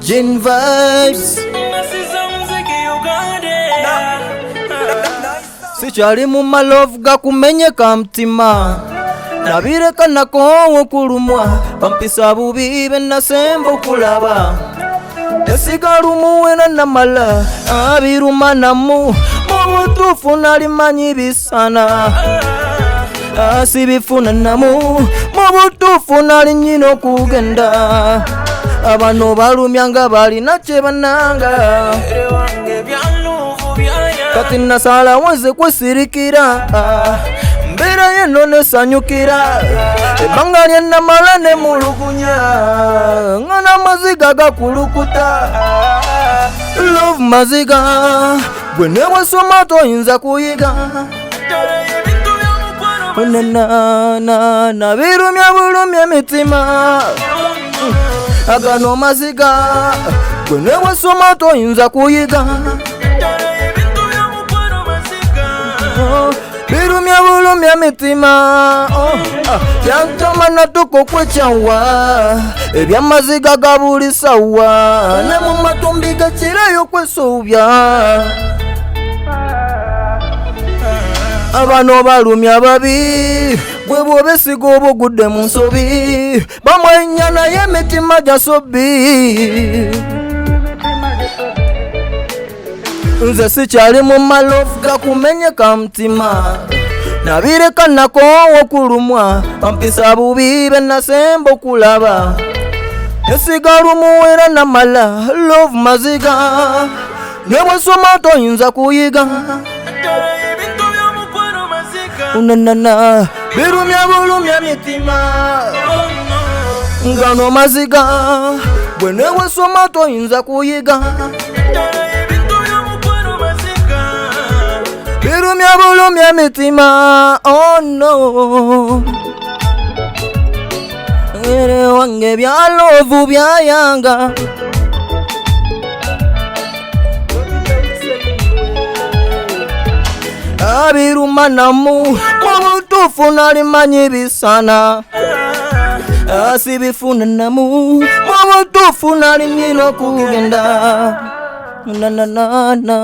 Gin vibes. Sikyali mu malove gakumenyeka mutima nabireka nakoowa okulumwa bampisa bubi benasemba okulaba esiga lumu era namala abiruma namu mu butuufu nalimanyi bisana sibifuna namu mu butuufu nali nyina okugenda abano balumya nga balina kye bananga kati nasalawo nze kwesirikira mbeera yeno nesanyukira ebbanga lye namala ne mulugunya nga n'amaziga gakulukuta love maziga gwe newesoma toyinza kuyiga na birumya bulumya emitima agano maziga gwe newesoma toyinza kuyiga Oh, birumya bulumya mitima oh, ah, byantoma natuka okwekyawa ebyamaziga ga buli sawa ne mu matumbi gakireyo kwesobya abano balumya babi gwe bwobesiga oba ogudde mu nsobi bamwenya naye emitima gya sobi nze sikyali mu malofu gakumenyeka mutima nabireka nakoowa okulumwa bampisa bubi benasemba okulaba esiga lumu era namala love maziga nebwesoma toyinza kuyiga nanana birumya bulumya mitima ngano maziga gwe newesoma toyinza kuyiga birumya bulumya mitima oh no ere wange bya love byayanga abiruma namu mu butuufu nalimanyi bisana sibifuna namu mu butuufu nali nyina okugenda nananana.